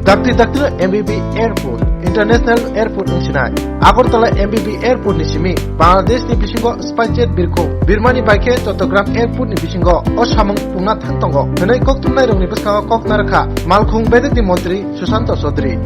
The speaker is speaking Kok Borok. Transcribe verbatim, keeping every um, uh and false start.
Dakti dakti M B B Airport, International Airport wng sinai. Agartala M B B Airport ni simi Bangladesh ni bisingo SpiceJet birkhung birmani bai khe Chattogram Airport ni bisingo o samung pungna thang tongo hwnwi koktwmnairokni bwskango kok narwkha malkhung bedekni montri Sushanta Chaudhary.